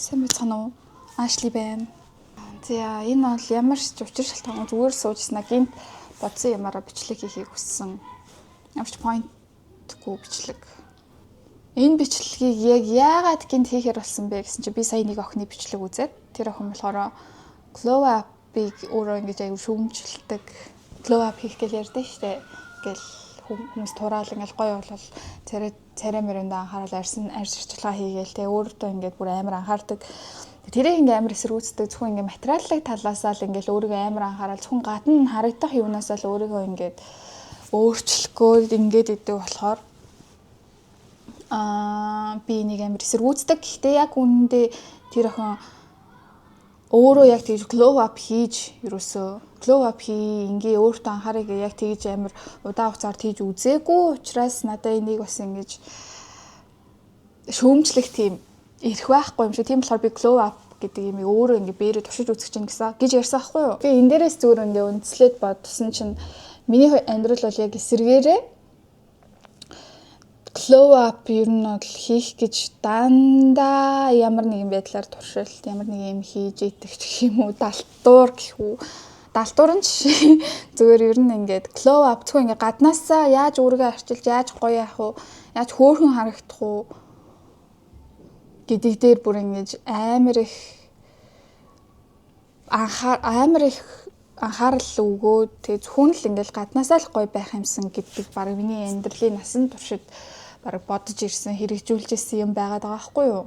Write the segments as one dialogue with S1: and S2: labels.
S1: Сайн байцгаана уу? Ашли байна. За, энэ бол ямар ч учир шалтгаан зүгээр суужснаа гинт бодсон юмараа бичлэг хийхийг хүссэн. Ямар ч point гүй бичлэг. Энэ бичлэгийг яг яагаад гинт хийхээр болсон бэ гэсэн чи би сая нэг охины бичлэг үзээд, тэр охин болохоор glow up-ыг өөрөө ингэж аюу шүүмжилдэг. Glow up хийх гэж ярьдэн штэ. Ингээл хүмүүс тураал, ингээл гоё болол, царай царай мэрэндээ анхаарал, арьсан арьс арчилгаа хийгээл те, өөртөө ингээд бүр амар анхаардаг. Тэрийг ингээ амар эсэргүүцдэг, зөвхөн ингээ материалын талаасаа л ингээл өөрийгөө амар анхаарал, зөвхөн гадна харагдах юунаасаа л өөрийгөө ингээд өөрчлөхгүй ингээд идэг болохоор би нэг амар эсэргүүцдэг. Гэхдээ яг үнэндээ тэр охин өөрөө яг тэгж glow up хийж, ерөөсөө glow up хий, ингээ өөртөө анхаарыг яг тэгж амар удаан хугацаар тийж үзээгүй учраас надад энийг бас ингэж шөөмжлөх тийм эрх байхгүй юм шиг. Тийм болохоор би glow up гэдэг юм өөрөө ингээ бээрээ туршиж үзэх чинь гэсэн гэж ярьсан байхгүй юу. Би энэ дээрээс зүгээр ингээ үндэслээд бодсон чинь миний амьдрал бол яг эсэргээрээ glow up ер нь бол хийх гэж дандаа ямар нэгэн байдлаар туршилт, ямар нэг юм хийж идэх ч гэх юм уу, далтуур гэх үү, далтуур нь зүгээр ер нь ингээд glow up, зөвхөн ингээд гаднаасаа яаж өөрийгөө арчилж, яаж гоё яах уу, яаж хөөрхөн харагдах уу гэдэг дээр бүр ингэж амар их анхаарал өгөөд, тэгээ зөвхөн л ингээл гаднаасаа л гоё байх юмсан гэдэг баг миний амьдралын насан туршид баг бодож ирсэн, хэрэгжүүлж ирсэн юм байгаад байгаа байхгүй юу?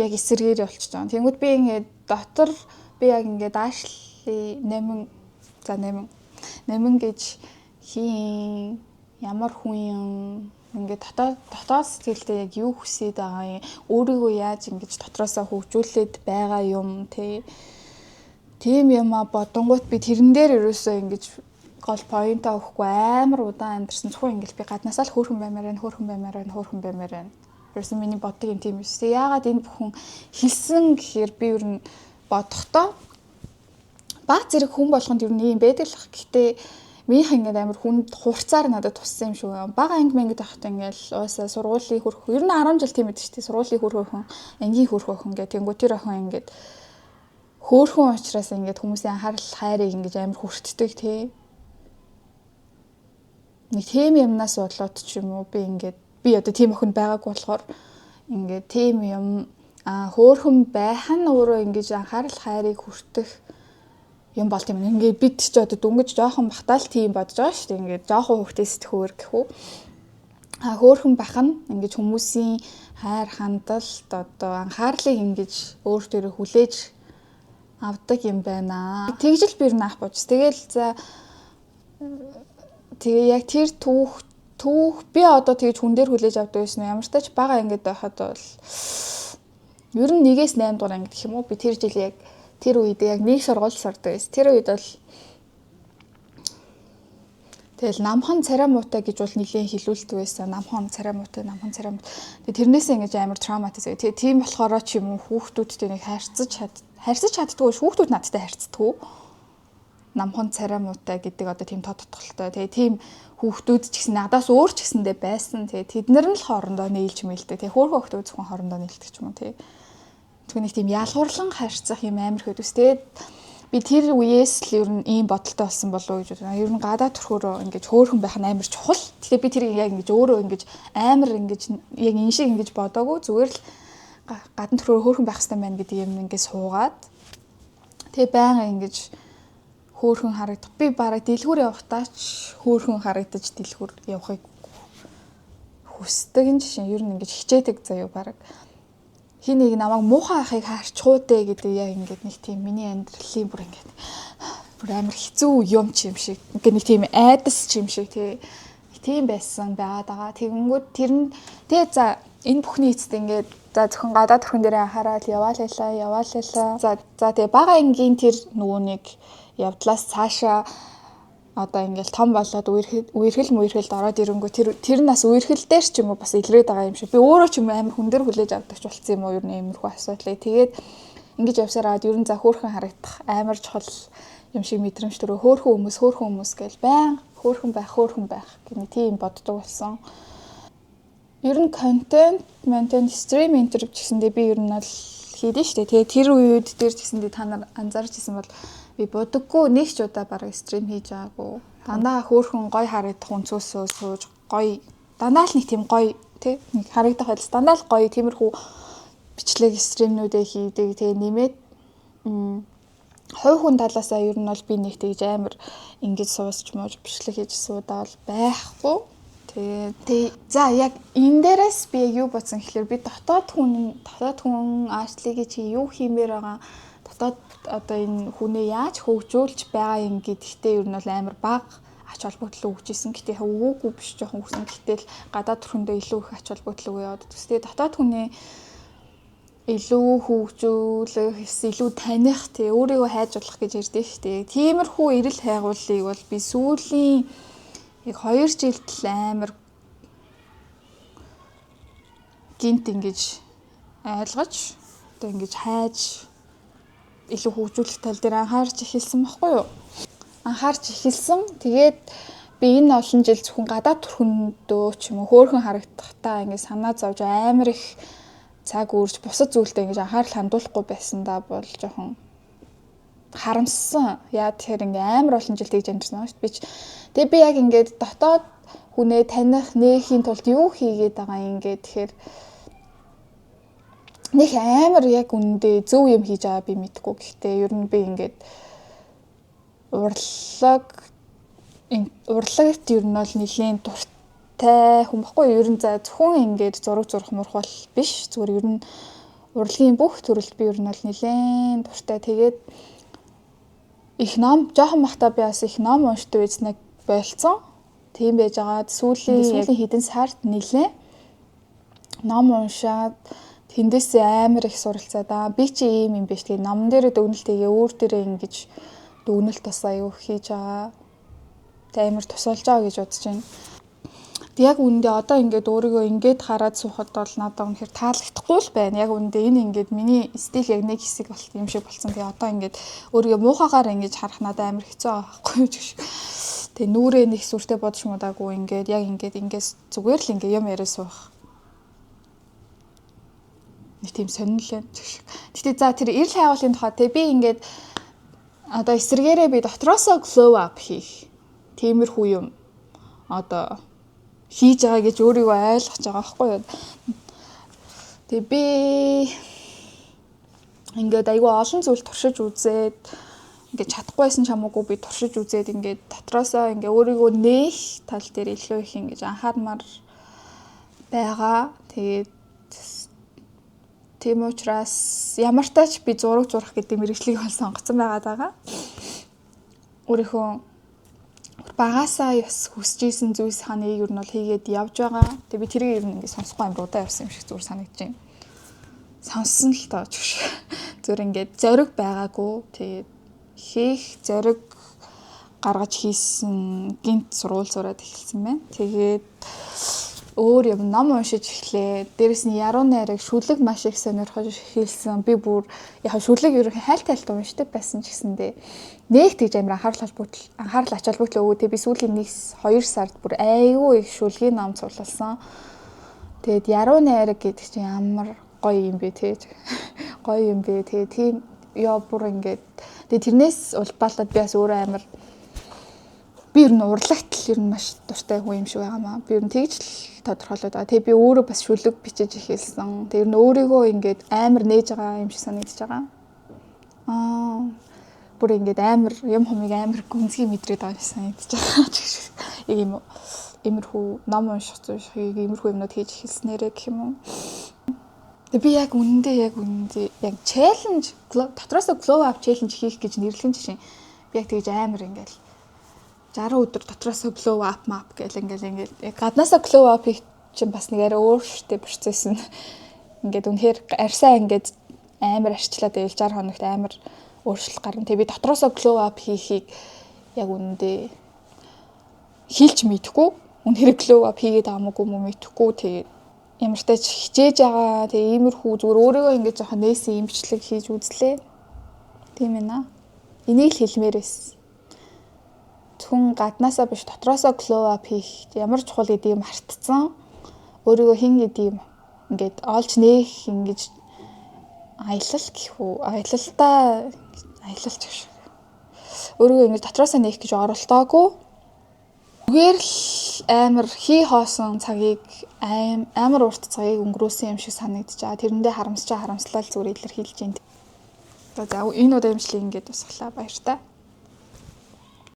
S1: Яг эсэргээр болчихж байгаа. Тэнгүүд би ингээд дотор би яг ингээд Ашли 8, за, 8 8 гэж хийн, ямар хүн юм, ингээд дотоод дотоод сэтгэлдээ яг юу хүсээд байгаа юм, өөрийгөө яаж ингэж дотроосоо хөгжүүлээд байгаа юм те, тийм юм а бодонгууд би тэрэн дээр ерөөсөө ингэж гол point аа өгөхгүй амар удаан амьдарсан. Зөвхөн ингээл би гаднаасаа л хөөрхөн баймаар байна, хөөрхөн баймаар байна, хөөрхөн баймаар байна. Ерөөсөн миний боддог юм тийм биш. Тэгээ яагаад энэ бүхэн хэлсэн гэхээр би ер нь бодохдоо баг зэрэг хүн болгонд ер нь ийм байдаг л бах. Гэхдээ минийх ингээд амар хүнд хурцаар надад туссан юм шиг байна. Бага анги мангид байхдаа ингээл уусаа сургуулийн хөрх, ер нь 10 жил тийм байдаг шүү дээ. Сургуулийн хөрх охин, ангийн хөрх охин гэх тэнгүү тэр охин ингээд хөөхөн учраас ингээд хүмүүсийн анхаарал хайрыг ингэж амар хүртдэг тий. Нэг тийм юмнаас болоод ч юм уу, би ингээд би одоо тийм охин байгаагүй болохоор ингээд тийм юм хөөхөн байх нь өөрөө ингэж анхаарал хайрыг хүртэх юм болт юм. Ингээд бид ч одоо дөнгөж жоохон бахтаал тийм бодож байгаа шүү дээ. Ингээд жоохон хүүхдээс хөөр гэх үү. Хөөхөн бах нь ингэж хүмүүсийн хайр хандалт, одоо анхаарлыг ингэж өөр төрөө хүлээж авдаг юм байна. Тэгж л би наах бодож. Тэгэл за, тэгээ яг тэр түүх түүх би одоо тэгж хүн дээр хүлээж авдаг байсан уу? Ямар ч тач бага ангид байхад бол ер нь 1-ээс 8 дугаар анги гэх юм уу? Би тэр жил яг тэр үед яг нэг сургууль сурдаг байсан. Тэр үед бол тэгэл намхан царай муутай гэж бол нэлээд хилүүлдэг байсан. Намхан царай муутай, намхан царай муутай. Тэгээ тэрнээсээ ингэж амар traumatize. Тэгээ тийм болохоор ч юм уу, хүүхдүүдтэй нэг харьцаж чаддгүй, хүүхдүүд надтай харьцдаггүй, намхан царай муутай гэдэг одоо тийм тод тодголтой. Тэгээ тийм хүүхдүүд ч гэсэн надаас өөр ч гэсэндээ байсан. Тэгээ тэд нар нь л хоорондоо нийлж мэлдэг. Тэгээ хөөрхөн хүүхдүүд зөвхөн хоорондоо нийлдэг ч юм уу тий. Зөвхөн нэг тийм ялгуурлан харьцах юм амар хэд ус. Тэгээд би тэр үеэс л ер нь ийм бодолтой болсон болов уу гэж бодсон. Ер нь гадаа төрхөөрөө ингэж хөөрхөн байх нь амар чухал. Тэгэхээр би тэрийг яг ингэж өөрөө ингэж амар ингэж яг энэ шиг ингэж бодоогүй, зүгээр л гадна төрхөөрөө хөөрхөн байх хэрэгтэй байна гэдэг юм ингэ суугаад, тэгээ байнга ингэж хөөрхөн харагдах. Би бараг дэлгүүр явахдаа ч хөөрхөн харагдаж дэлгүүр явахыг хүсдэг юм жишээ. Ер нь ингэж хичээдэг заяа бараг. Хин нэг намайг муухай ахыг харчихуу дээ гэдэг яг ингэж нэг тийм миний амьдралын бүр ингэж бүр амар хэцүү юм ч юм шиг. Ингээ нэг тийм айдас ч юм шиг тий. Тийм байсан байгаад байгаа. Тэгэнгүүт тэр нь тэгээ за, энэ бүхний эцэст ингээд за, зөвхөн гадаад төрхөн дээр анхаарал яваал байлаа, яваал байлаа. За за, тэгээ бага ангийн тэр нөгөө нэг явдлаас цаашаа одоо ингээл том болоод үерхэл үерхэл мүерхэлд ороод ирэнгүү тэр тэр нь бас үерхэл дээр ч юм уу бас илрээд байгаа юм шиг. Би өөрөө ч юм уу амар хүн дээр хүлээж авдаг ч болсон юм уу, ер нь иймэрхүү асуудлыг. Тэгээд ингэж явсараад ер нь за, хөөрхөн харагдах амар чухал юм шиг мэдрэмж төрөө, хөөрхөн хүмүүс, хөөрхөн хүмүүс гээл байн хөөрхөн байх, хөөрхөн байх гэх нэг тийм боддог болсон. Ер нь контент, контент stream энэ ч гэсэндээ би ер нь бол хийдэж штэ. Тэгээ тэр үед дээр ч гэсэндээ та нар анзаарч исэн бол би будаггүй нэг ч удаа бараг stream хийж байгаагүй. Дандаа хөөхөн гой харагдах өнцөөсөө сууж, гоё, дандаа л нэг тийм гоё тий, нэг харагдах байдал, дандаа л гоё тиймэрхүү бичлэг stream нүүдээ хийдэг. Тэгээ нэмээд хувь хүн талаасаа ер нь бол би нэг тэгж амар ингэж суусч мууж бичлэг хийж суудаа бол байхгүй. Тэгээ за, яг энэ дээрээс би яг юу бодсон гэхлээр би дотоод хүн Ashley-гийн чи юу хиймээр байгаа, дотоод одоо энэ хүнээ яаж хөгжүүлж байгаа юм гэдэгтээ ер нь бол амар бага ач холбогдол өгч исэн. Гэтэ өгөөгүй биш, жоохон өгсөн. Гэтэл гадаад төрхөндөө илүү их ач холбогдол өгөө яваад. Тэгээ дотоод хүнээ илүү хөгжүүлэх, илүү таних, тий, өөрийгөө хайж болох гэж ярьдаг шүү дээ. Тиймэрхүү эрэл хайгуулыг бол би сүүлийн яг 2 жилд л амар гинт ингэж ойлгож, одоо ингэж хайж, илүү хөгжүүлэх тал дээр анхаарч эхэлсэн байхгүй юу? Анхаарч эхэлсэн. Тэгээд би энэ олон жил зөвхөн гадаад төрхөндөө ч юм уу хөөхөн харагдахдаа ингэ санаа зовж, амар их цаг үрж, бусад зүйлдээ ингэж анхаарал хандуулахгүй байсандаа бол жоохон харамссан. Яа тэгэхээр ингээ амар олон жил тэгж амьдсан шүү дээ. Би ч тэгээ би яг ингээд дотоод хүнээ таних, нээхийн тулд юу хийгээд байгаа юм ингээд тэгэхээр нэг амар яг үнэндээ зөв юм хийж байгаа би мэдэхгүй. Гэхдээ ер нь би ингээд урлагт ер нь бол нэлийн дуртай хүн баггүй. Ер нь за зөвхөн ингээд зураг зурх мурах бол биш. Зүгээр ер нь урлагийн бүх төрөлд би ер нь бол нэлээд дуртай. Тэгээд их ном, жоохон бахта би бас их ном уншдаг байснаа болцсон. Тийм байж байгаад сүүлийн хэдэн сард нэлээд ном уншаад, тэндээсээ амар их суралцаад, аа, би чи ийм юм биш. Тэгээ номон дээрээ дүгнэлт хийгээ, өөр дээрээ ингэж дүгнэлт бас аюу хийж байгаа. Тэг амар тусалж байгаа гэж бодож байна. Тэг яг үнэндээ одоо ингээд өөрийгөө ингээд хараад суухад бол надад үнэхээр таалагдахгүй л байна. Яг үнэндээ энэ ингээд миний стил яг нэг хэсэг болт юм шиг болсон. Тэгээ одоо ингээд өөрийгөө муухагаар ингэж харах надад амар хэцүү байгаа байхгүй юу гэх шиг. Тэгээ нүрээ нэг сүртэй бодож мудаагүй, ингээд яг ингээд ингээд зүгээр л ингээд юм яриа суух нэг тийм сонирхол байна гэх шиг. Гэтэ за, тэр эрэл хайгуулын тухай те, би ингээд одоо эсрэгээрээ би дотроосоо glow up хийх тиймэрхүү юм одоо хийж байгаа гэж өөрийгөө ойлгож байгаа байхгүй юу. Тэгээ би ингээд айгүй олон зүйл туршиж үзээд, ингээд чадахгүй байсан ч хамаагүй би туршиж үзээд, ингээд дотроосоо ингээд өөрийгөө нээх тал дээр илүү их ингэж анхаармаар байгаа. Тэгээд тийм учраас ямар тач би зураг зурах гэдэг мэргэжлийг бол сонгоцсон байгаа даа. Өөрийнхөө багасаа ёс хүсэж исэн зүйлс ханыг ер нь бол хийгээд явж байгаа. Тэгээ би тэрийг ер нь ингээд сонсохгүй амар удаа явсан юм шиг зүгээр санагдаж байна. Сонссон л тоо ч. Зүгээр ингээд зориг байгаагүй. Тэгээд хийх зориг гаргаж хийсэн, гинт сургууль сураад эхэлсэн байна. Тэгээд өөр юм ном уншиж эхлэе. Дээрэс нь яруу найраг, шүлэг маш их сонирхож эхэлсэн. Би бүр яг шүлэг ерөнхий хайлт хайлт уншдаг байсан ч гэсэндээ нэг тэгж амар анхаарал холбогдол, анхаарал ач холбогдол өгөө. Тэг би сүүлийн 1 2 сард бүр айгүй их шүлгийн ном цуглуулсан. Тэгээд яруу найраг гэдэг чинь ямар гоё юм бэ те. Гоё юм бэ те. Тийм ёо, бүр ингээд тэгээ тэрнээс улбаалаад би бас өөрөө амар, би ер нь урлагт л ер нь маш дуртай хүн юм шиг байгаа маа. Би ер нь тэгж л тодорхойлоод байгаа. Тэгээ би өөрөө бас шүлэг бичиж эхэлсэн. Тэгээ ер нь өөрийгөө ингээд амар нээж байгаа юм шиг санагдаж байгаа. Бүр ингээд амар юм хумыг амар гүнзгий мэдрээд байгаа юм шиг санагдаж байгаа ч гэх. Яг юм иймэрхүү ном унших зүйл, иймэрхүү юмнууд хийж эхэлснээрээ гэх юм уу. Тэгээ би яг үнэндээ яг challenge, дотроосоо glow up challenge хийх гэж нэрлэх жишээ. Би яг тэгж амар ингээл 60 өдөр дотроосоо glow up map гэл ингээл яг гаднаасаа glow up хийх чинь бас нэг арай өөр штэ процесс нь. Ингээд үнэхээр арьсаа ингээд амар арчлаад байвал 60 хоногт амар өөрчлөлт гарна. Тэгээ би дотроосоо glow up хийхийг яг үнэндээ хийлч мэдэхгүй. Үнэхээр glow up хийгээд байгаа юм уу мө мэдэхгүй. Тэгээд ямар ч тач хичээж байгаа. Тэгээ иймэрхүү зүгээр өөрийгөө ингээд жоохон нээсэн имжлэг хийж үзлээ. Тийм ээ. Энийг л хэлмээр байсан. Зөвхөн гаднаасаа биш, дотроосоо glow up хийх ямар чухал гэдгийг мартцсан. Өөрийгөө хэн гэдгийг ингээд олж нээх ингэж Аялал гэх үү? Аялалдаа аялалч гэж. Өөрийгөө ингэж дотроосоо нээх гэж оролдоогүй. Зүгээр л амар хий хоосон цагийг, амар урт цагийг өнгөрөөсөн юм шиг санагдаж байгаа. Тэрэндээ харамсчаа харамслал зүгээр илэрхийлж байна. За, энэ удаа имжлэг ингээд тусглаа. Баяртай.